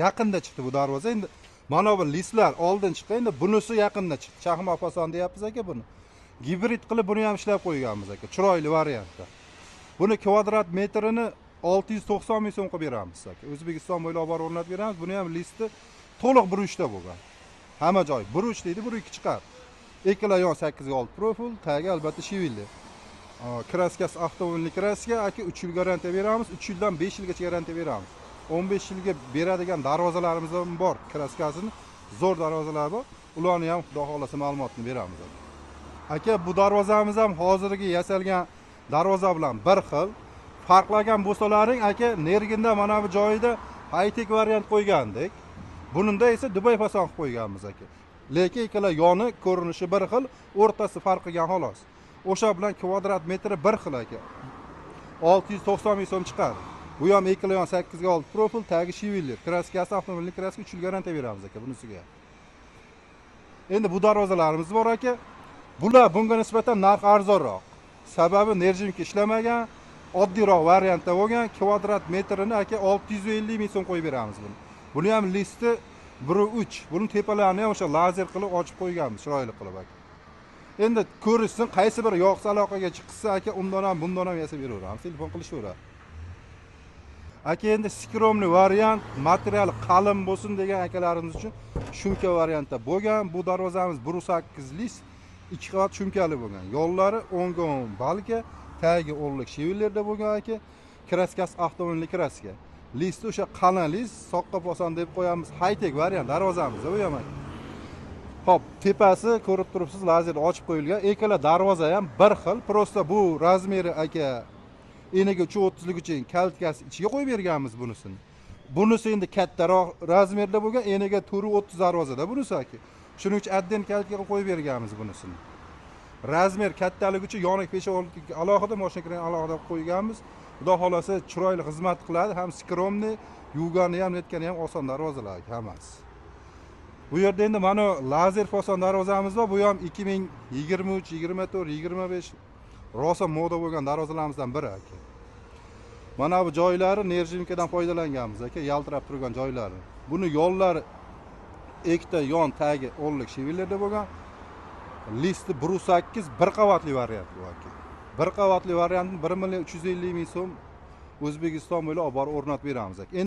Yaqinda chiqdi bu darvoza. Endi mana bu listlar oldin chiqqan, endi bunisi yaqinda chiqdi. Chaqmoq fason deyapmiz aka buni. Gibrid qilib buni ham ishlab qo'yganmiz aka, chiroyli variantda. Buni kvadrat metrini 690 ming so'm qilib beramiz aka. O'zbekiston bo'ylab olib borib o'rnatib beramiz. Buni ham listi to'liq 1.3 ta bo'lgan. Hamma joy 1.3 deydi, 1.2 chiqadi. Ikkala yon 8 ga 6 profil, tagi albatta швеллер. Краска si avtomobilni краска aka, 3 yil garantiya beramiz, 3 yildan 5 yilgacha garantiya beramiz. 15 yilga beradigan darvozalarimiz ham bor, краска sini zo'r darvozalar bor. Ularni ham xudo xohlasa ma'lumotini beramiz aka. Aka, bu darvozamiz ham hozirgi yasalgan darvoza bilan bir xil. Farqlagan bo'lsalaring aka, nerginda mana bu joyida high-tech variant qo'ygandik. Bununda esa Dubay fason qilib qo'yganmiz aka. Lekin ikkala yoni ko'rinishi bir xil, o'rtasi farq qilgan xolos. O'sha bilan kvadrat metri bir xil aka. 690 ming so'm chiqadi. Bu ham ikkala yon 8 ga 6 profil, tagi швеллер. Краска si avtomobilning краска 3 yil garantiya beramiz aka bunisiga. Endi bu darvozalarimiz bor aka. Bular bunga nisbatan narx arzonroq. Sababi нержавейка ishlamagan, oddiyroq variantda bo'lgan, kvadrat metrini aka 650 ming so'm qo'yib beramiz buni. Buni ham listi 1.3. Buni tepalarini ham o'sha lazer qilib ochib qo'yganmiz, chiroyli qilib aka. Endi ko'rishsin, qaysi biri yoqsa aloqaga chiqsa aka, undan ham bundan ham yasab beraveramiz, telefon qilishaveradi. Aka, endi скромный variant, material qalin bo'lsin degan akalarimiz uchun shumka variantda bo'lgan. Bu darvozamiz 1.8 list, 2 qavat shumkali bo'lgan. Yo'llari 10 ga 10 balka, tagi o'nlik швеллер da bo'lgan aka. Краска si avtomobilli краска. Listi o'sha qalin list, soqqa fason deb qo'yamiz. High-tech variant darvozamiz bu ham aka. Xo'p, tepasi ko'rib turibsiz, lazer ochib qo'yilgan. Ikkala darvoza ham bir xil, просто bu размер i aka eniga 3.30 lik uchun калитка si ichiga qo'yib berganmiz bunisini. Bunisi endi kattaroq размер da bo'lgan, eniga 4.30 darvozada bunisi aka. Shuning uchun отдельно калитка qilib qo'yib berganmiz bunisini. Размер kattaligi uchun yoniq pesha alohida, mashina kirgan alohida qilib qo'yganmiz. Xudo xohlasa chiroyli xizmat qiladi, ham скромный, yuvgani ham, netgani ham oson darvozalar aka hammasi. Bu yerda endi mana lazer fason darvozamiz bor. Bu ham 2023, 24, 25 rosa moda bo'lgan darvozalarimizdan biri aka. Mana bu joylari нержавейка dan foydalanganmiz aka, yaltirab turgan joylari. Buni yo'llari ikkita yon tagi o'nlik швеллер da bo'lgan. Listi 1.8 bir qavatli variant bu aka. Bir qavatli variantni 1 million 350 ming so'm O'zbekiston bo'ylab olib borib o'rnatib beramiz aka.